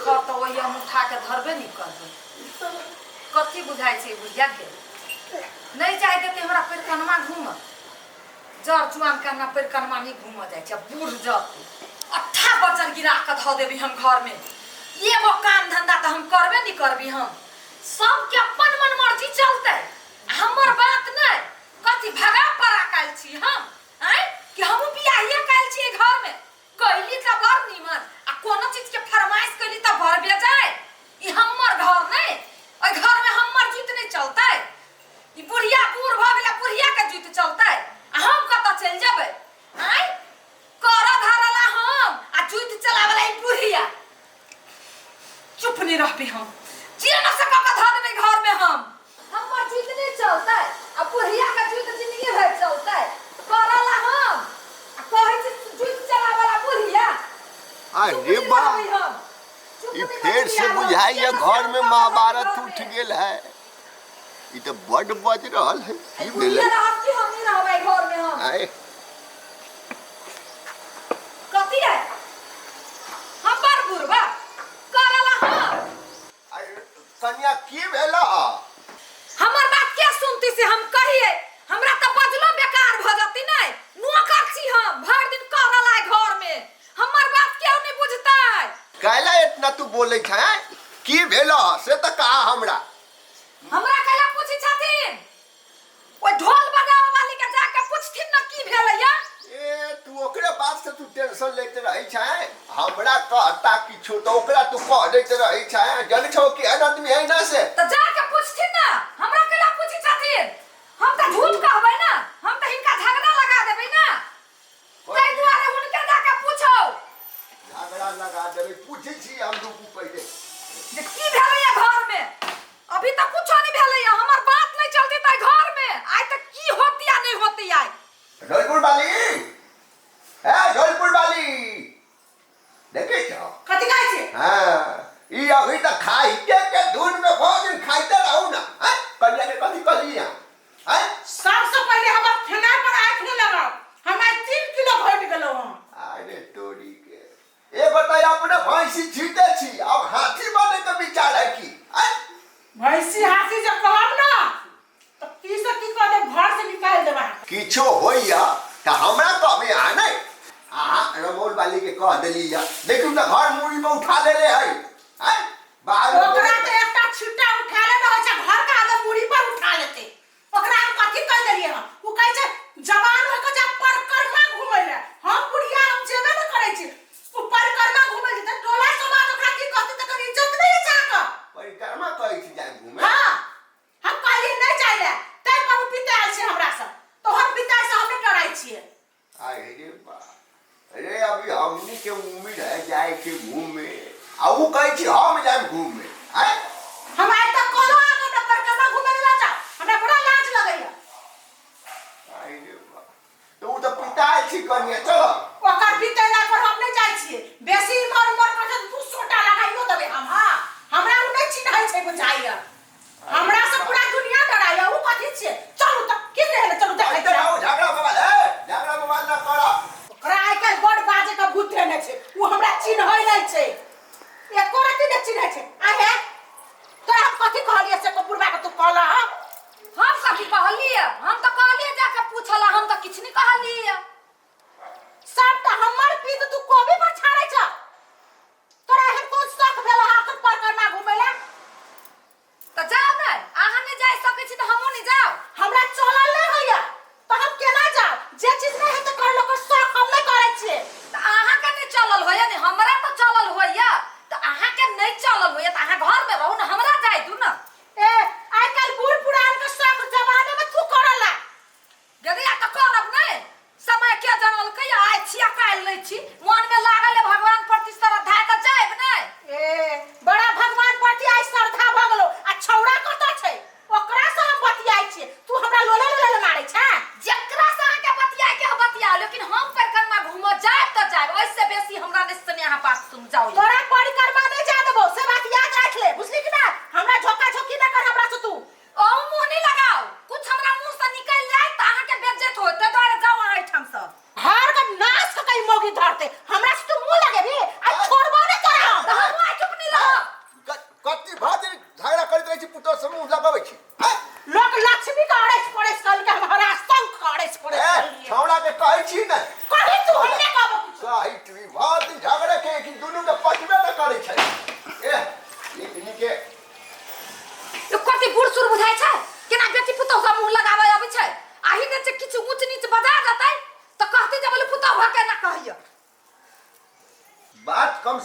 खर तऽ ओहि हम उठा के धरबे नहि करबै। कथी बुझाइ छै बुढ़िया के? नहि चाहे देते हमरा पैरकनमा घूमऽ। जर जुआन के हमरा पैरकनमा नहि घूमऽ जाइ छै। बूढ़ जते अट्ठा बचन गिरा के धऽ देबी हम घर में। एगो काम धंधा तऽ हम करबे नहि करबी। हम सबके अपन मन मर्जी चलते, हमर बात नहि। कथी भगा पड़ा कायल छी हम आँय कि हमहूँ बियाहिए कायल छियै घर में? कैली तऽ बड़ नीमन आ कोनो चीज के फरमाइश कैली तऽ बड़ बेजाय। ई हमर घर नहि, एहि घर में हमर जुत नहि चलतै। ई बुढ़िया बूढ़ भऽ गेलै, बुढ़िया के जुत चलतै आ हम कतऽ चलि जेबै आँय? कर धरला हम आ जुत चलावला ई बुढ़िया। चुप नहीं रहबी हम, जिए न सका के धऽ देबै घर में हम। हमर जुत नहीं चलतै आ बुढ़िया के जुत जिंदगी भरि चलतै। करला हम आ कहै छी जुत चलावला बुढ़िया। अरे बा, ई फेर से बुझाइए घर में महाभारत उठ गेल है। ई तऽ बड बज रहल है। की भेलै? रहब कि हम नहीं रहबै घर में हम? आए। कथी है? हम बड़ बुढ़बा करला हम। अरे कन्या, की भेल? हमर बात के सुनती से हम कहिए? हमरा तऽ बजलो बेकार भऽ जती। नहीं नौकर छी हम, भरि दिन करला घर में, हमर बात केओ नहीं बुझतै। कैला इतना तू बोले छै? की भेल से तऽ कहा हमरा। हमरा कैला पूछी छथिन? ओइ ढोल बजाबऽ वाली के जाके पूछथिन न की भेलैया। ए, तू ओकरे बात से तू टेंशन लेते रहै छै। हमरा कहता किछु तऽ ओकरा तू कह दैत रहै छै। जन छौ केहन आदमी है ना से। तऽ जाके पूछथिन न, हमरा कैला पूछी छथिन? हम तऽ झूठ कहबै ना, हम तऽ हिनका झगड़ा लगा देबै ना, ताहि दुआरे हुनके जाके पूछो। झगड़ा लगा देबै? पूछै छी हम, रुकू पहिले। जे की भेलैया घर में? अभी तक कुछो नहीं भेलैया। हमर बात नहीं चलती ताहि घर में आइ तक की होती आ नहीं होती आइ। ढोलपुर वाली, ए ढोलपुर वाली, देखै छौ? कथी कहै छी? हाँ, ई अभी तक खाइते के धुन में भोजन खाइते रहू ना। हैं कन्या के कथी कहली हैं? हैं सबसे पहिले हमर खेनाइ पर आँखि नहि लगाउ। हम आइ 3 किलो घटि गेलहुँ हँ। अरे तोरी के, ए बताइ, अपने भैंसी छीटे छी, अब हाथी बने के विचार है की? हैं? भैंसी हाथी जे कहब ने तऽ की से की कह देब, घर से निकालि देब अहाँके। किछो होइया तऽ हमरा कहबे अहाँ नहि। अहाँ रमौल वाली के कह देली या, देखू तऽ घर मूड़ी पर उठा लेले है। हैं बाहर में ओकरा बोले तऽ एकटा छिट्टा उठाले रहै छै, घर के आगे मूड़ी पर उठा लेतै। ओकरा हम कथी कहि देलियै हँ? ओ कहै छै जवान होके जा परिक्रमा घुमै लए। हम बुढ़िया, हम जेबे ने करै छी। ओ परिक्रमा घुमै जेतै, टोला समाज ओकरा की कहतै? तकर इज्जत नहि है जाकऽ। परिक्रमा कहै छी जाय घूमे? हाँ, हम कहलियै नहि जाइ लए, ताहि पर ओ पितायल छै हमरासँ। तोहर पिताय से हम नहि डराइ छियै। अरे बा अरे, अभी हमनी के उम्र है जाए के घूमे आ ऊ कहै छी हम जाए घूमे। हैं हम आइ तक कहलहुँ अहाँके हमरा परिक्रमा घुमै लए लऽ जाउ, हमरा बड़ा लाज लगैया। अरे बा, तऽ ऊ तऽ पितायल छी कनिया, चलो। ओकर बितेला पर हम नहि जाइ छियै। बेसी इम्हर उम्हर करै छै, दू सोटा लगाइयो देबै हम। हाँ, हमरा ओ नहि चिन्है छै बुझाइया। हमरा से पूरा दुनिया डराइया, ओ कथी छियै? चलू तऽ, की रहलै, चलू देखै इधर छियै। आओ, झगड़ा बवाल, ए झगड़ा बवाल ना करो। ओकरा आइ काल्हि बड़ बाजे के भूत धेने छै। ओ हमरा चिन्है नहि छै, एको रत्ती नहि चिन्है छै। आ हे, तोरा हम कथी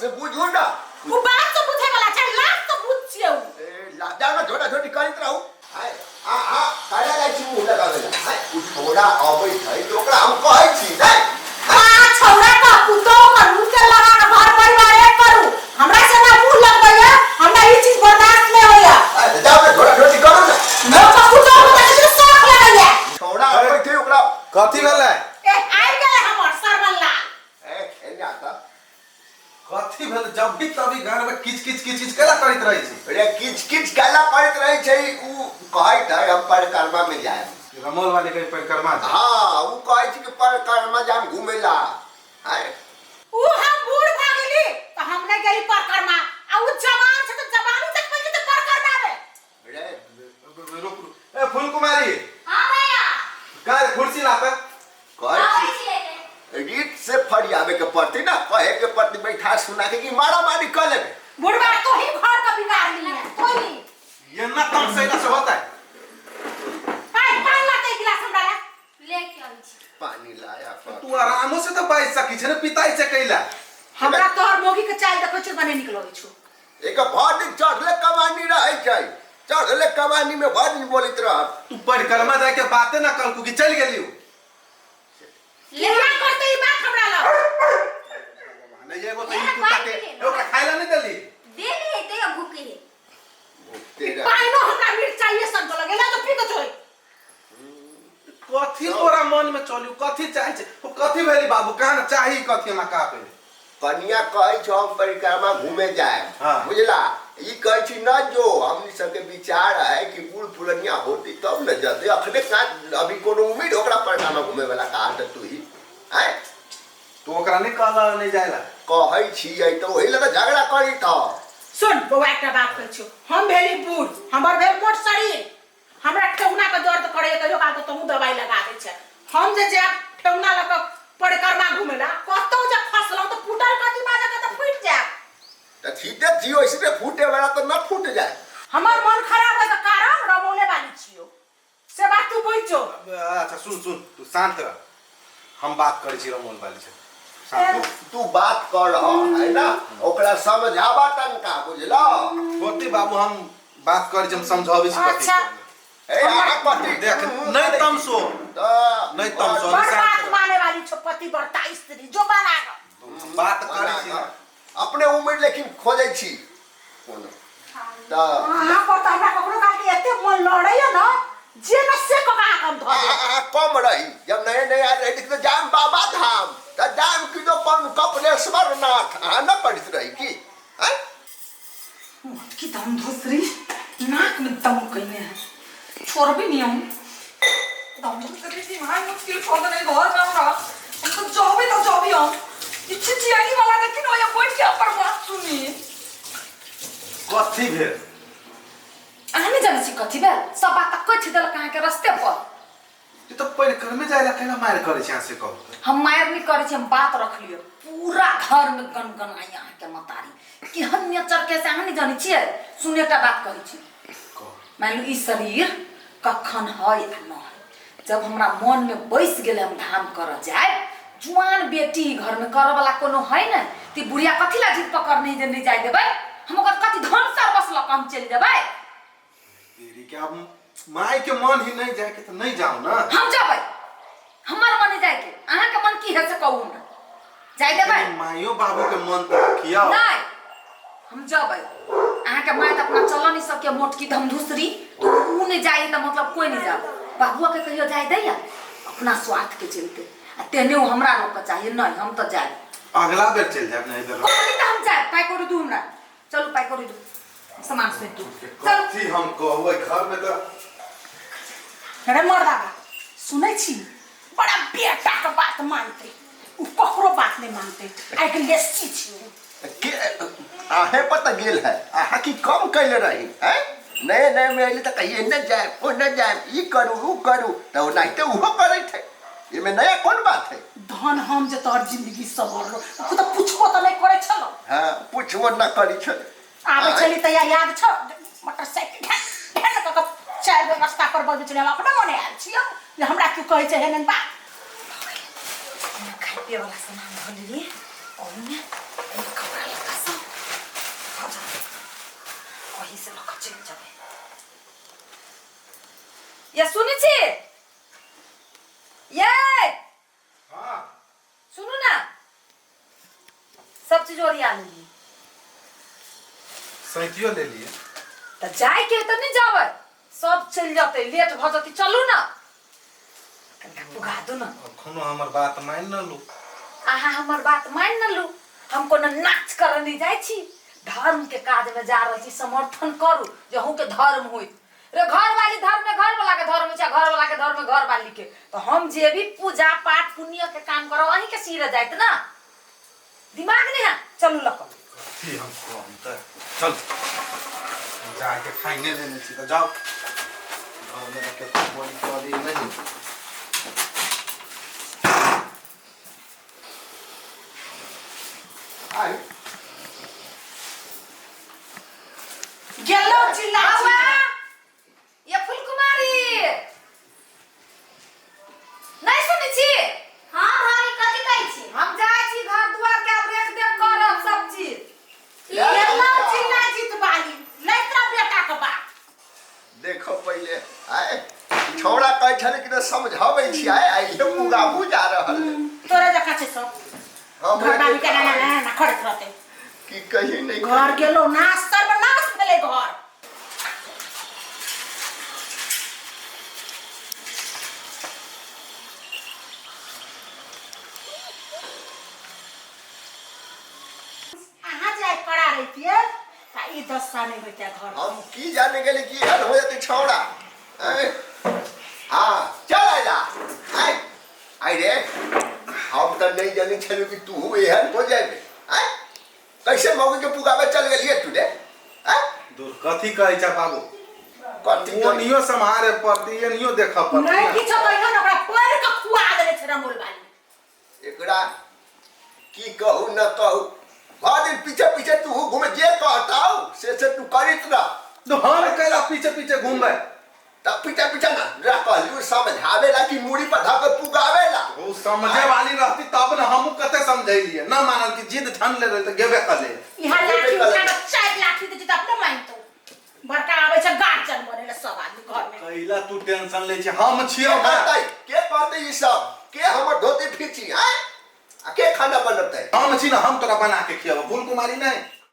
से बुझू ना। उ बात से बुझे वाला छै, लाज से बुझ छियै उ। ए, जाओ ना, झोटा झोटी करैत रहू। हाय, आ आ काला जाइ छी मुँह लगाबै ला। हाय, उ छौड़ा अबै छै तऽ ओकरा हम कहै छी नै। आ छौड़ा का पुतोह करू के लगा के घर परिवार एक करू, हमरा से ना मुंह लगबैया, हमरा ई चीज बर्दाश्त नहीं होया। हाय, तऽ जाओ ना, झोटा झोटी करू ना। लोग का पुतोह को देखै छै शौक लगैया। छौड़ा अबै छै ओकरा कथी भेलै? ए आबि गेलै हमर सरबल्ला। ए, एने आता। कथी भेल? जब भी तभी घर में किच किच किच किच केला करैत रहै छी। रे किच किच केला करैत रहै छै। उ कहैत है हम परिक्रमा में जायब। रमोल वाली के परिक्रमा जायब। हाँ, उ कहै छै कि परिक्रमा जाम घूमेला। आय उ हम बूढ़ भ गेली त हम नै गेली परिक्रमा, आ उ जवान छै त जवानी देखबै छै त परिक्रमा में। रे रुक रुक, ए फूल कुमारी। हां भैया। गाय कुर्सी लाता। कहै छी रीत से फरियावे के पड़ती ना, कहे के पड़ती बैठा सुना के कि मारा मारी कर लेबे। बुढ़वा तो ही घर का बिगाड़ ली है, कोई नहीं। ये ना तम से ना से होता है। हाय पानी लाते गिलास हमरा ला। लेके आबै छी। पानी लाया पर। तू आरामो से तो बाजि सकी छै ने, पिताई छै कैला। हमरा तोहर मोगी के चाल देखै छै बने निकल होइ छौ। एक भर दिन चढ़ले कमानी रहै छै, चढ़ले कमानी में भर दिन बोलैत रहब। तू परिक्रमा जाय के बाते ना कल कि चल गेली। लेला करते ई बात हमरा लग। नहीं एगो तो ई कुत्ता के ओकरा खाइला नहीं देली। देली तैयो भूखे है। तेरा पाइनो हमरा मिरचाइए सन के लगेला तो पी के छोड़। कथी तोरा मन में चलू, कथी चाहे छै? ओ कथी भेली बाबू, कहाँ ना चाही कथी हमरा कहा पहिले। कनिया कहै छौ हम परिक्रमा घूमे जाए। हाँ। बुझला? ई कहै छी न जो हमनी सबके विचार है कि बूढ़ पुरनिया होती तब न जते, अखने का अभी कोनो उम्मीद ओकरा परिक्रमा घूमे वाला कहा त तू ही आय। तू ओकरा नहीं कहला नहीं जाएला? कहै छियै त ओही लगे झगड़ा करी त। सुन बौआ, एकटा बात कहै छियौ, हम भेली बूढ़, हमर भेल मोट शरीर, हमरा ठेहुना के दर्द करे कहियो काल के तहु दवाई लगा दै छै। हम जे जायब ठेहुना लऽ कऽ परिक्रमा घुमेला, कतौ जे खसलहुँ तऽ फूटल कदीमा जकाँ तऽ फूटि जायब। त ठीके छी, ओइसने फूटे वाला तऽ न फूट जाए। हमर मन खराब है के कारण रमौले वाली छियौ, से बात तू बुझि जो। अच्छा सुन सुन, तू शांत रह, हम बात करै छी रमौल वाली से। शांत हो। तू बात कर है ना, ओकरा समझावा तनका, बुझलो? होती बाबू, हम बात करै छी, हम समझाबै छी कथी। अच्छा। ए अहाँ कथी देख, नहीं तमसो, नहीं तमसो, बड़ शांत बात रह। माने वाली छौ पतिव्रता स्त्री, जो बना गऽ। बात करै छी अपने उम्र लेकिन खोजै छी कोनो त अहाँ पर तऽ हमरा ककरो काल के एते मन लड़ैया न, जे न से कऽ अहाँके हम धऽ देब। अहाँ कम रही जब नए नए आयल रही तऽ जाम बाबा धाम तऽ जाम की जो पन कपिलेश्वर नाथ अहाँ न पढ़ैत रही की? आँय? मोटकी दम धोसरी नाक में दम कइने है, छोड़बे नहीं हम। दम धोसरी जी भाई मुश्किल कर देने घर में हमरा, हम तो जाबे तो जाबे हम। ई चिचियानी वाला लेकिन ओया बैठ के अपन बात सुनी। कथी भेल? अहाँ नहीं जानै छी कथी भेल? सब बात तऽ कथी देलक अहाँके रस्ते पर। ई तऽ परिक्रमे जाय ला कैला मारि करै छी अहाँ से कहू तऽ? हम मारि नहीं करै छी, हम बात रखलियै। पूरा घर में गनगनाई अहाँके मतारी केहन नेचर के से अहाँ नहीं जानै छियै। सुन एकटा बात कहै छी, कहू। मानि लू ई शरीर कखन है आ न है, जब हमरा मन में बैस गेलै हम धाम करऽ जायब, जुआन बेटी घर में करऽ वाला कोनो है ने, ती बुढ़िया कथी ला जिद पकड़ने जे नहीं जाय देबै? हम ओकर कथी धन सर्वस लऽ कऽ हम चलि जेबै? तेरी के अब माय के मन ही नहीं जाए के तो नहीं जाओ ना। हम जेबै, हमर मन नहीं जाए के, अहाँ के मन की है से कहू हमरा, जाय देबै? माइयो बाबू के मन तो रखियो। नहीं, हम जेबै। अहाँ के माय तऽ अपना चलऽ नहीं सके मोटकी धमधुसरी, तो ऊ नहीं जाए तऽ मतलब कोई नहीं जाओ। बाबुआ के कहियो जाय दैया अपना स्वार्थ के चलते, आ तेने उ हमरा रोकऽ चाहिए नहीं, हम तऽ जायब। अगला बेर चलि जायब नहीं बेर। कहली तऽ हम जायब, पाइ कौड़ी दू हमरा, चलू पाइ कौड़ी दू, सामान सुनि दू, चलू। कथी हम कहबै घर में तऽ। अरे मर्दाबा सुनै छी, बड़ा बेटा के बात मानते, उ ककरो बात नहीं मानते, आइ के लेसी छी उ। के आहे पर तऽ गेल है, अहाँ की कम कैले रही हैं? नए नए में अयली तऽ कहिए न जायब ओ न जायब, ई करू ऊ करू, तऽ ओनाहिते उहो करैत है, एहिमे नया कोन बात है? धन हम जे तोहर जिंदगी संवरलो, तू तऽ पुछबो तऽ नहीं करै छलो। हाँ, पुछबो न करै छल। आबै छली तैया याद छौ, मोटरसाइकिल ढेन ढेन कऽ कऽ चारि गो रास्ता पर बजै छलै, हम अपने मने आयल छियौ जे हमरा क्यों कहै छै एहन एहन बात। खाय पिए वाला सामान धऽ लेलियै, ओहिमे कपड़ा लत्ता सैतियो ले लिए। तऽ जायके तऽ नहि जाबै, सब चलि जेतै, लेट भऽ जेतै। चलू ने, कनिका पुगा दू ने। अखनो हमर बात मानि न लू। अहाँ हमर बात मानि न लू। हम कोनो नाच करऽ नहि जाइ छी, धर्म के काज में जा रहल छी। समर्थन करू जे अहूँ के धर्म होइत रे। घर वाली धर्म में घर वाला के धर्म होइ छै, घर वाला के धर्म में घर वाली के। तऽ हम जे भी पूजा पाठ पुण्य के काम करब, अहीं के सिर जाइत ना। दिमाग नहीं है, चलू लऽ कऽ। कथी हम कहम तऽ चल जाके खाइने लेने छी तऽ जाउ घरमे तऽ केकरो बोली करी नहि। आइ गेलो चिल्ला। बाबा ये फुलकुमारी, नहीं सुनै छी? हाँ भाभी, कथी कहै छी? हम जाइ छी घर दुआर के आब रेख देख करब सब चीज। गेलो चिल्ला जीत बाली लैतरा बेटा के बाप। देखो पहिले आय छौड़ा कहै छलै कि ने समझाबै छी, आय आइ ये पुगाबू जा रहल है। तोरे जकाँ छै सब। हम घर बाली के ना ना ना ना करैत रहते। की कही नहीं। घर गेलो नाश, सर्वनाश भेलै घर। अहाँ जाय करा रहितियै तऽ ई दशा नहि होइते घर। हम की जाने गेली कि एहन हो जेतै छौड़ा। आय, हाँ चल आइला आय आय रे। हम तऽ नहीं जानै छलहुँ कि तू एहन हो जाबे। आय, कैसे मौगी के पुगाबे चल गेलियै तू रे? आय। दूर, कथी कहै छ बाबू? कथी? ओनियो सम्हारे पड़ती, एनियो देखऽ पड़ती। नहि किछो कहियो ने, ओकरा पढ़ि कऽ खुआ देने छै रमोल बाली। एकरा की कहू न कहू, भर दिन पीछे पीछे तू घूमे, जे कहताऊ से से तू करित रह। तो हम कैला पीछे पीछे घूमबै? तब पीछे पीछे ना रह, कहलियो समझावेला कि मूड़ी पर धऽ के पुगावेला। ओ समझे वाली रहती तब ने। हमहूँ कते समझैलियै, न मानल कि जिद ठान ले रहे तऽ गेबे कले। इहाँ लाठी उठा कऽ चारि लाठी दै छै तऽ अपने मानितौ। बड़का आबै छै गार्जियन बनै लए सब आदमी घरमे। कैला तू टेंशन लै छी, हम के छियौ ने। कहतै, के कहतै ई सब? के हमर धोती फीची आय आ के खाना बनतै? हम छी ने, हम तोरा बना के खियाबो, फूल कुमारी नहीं।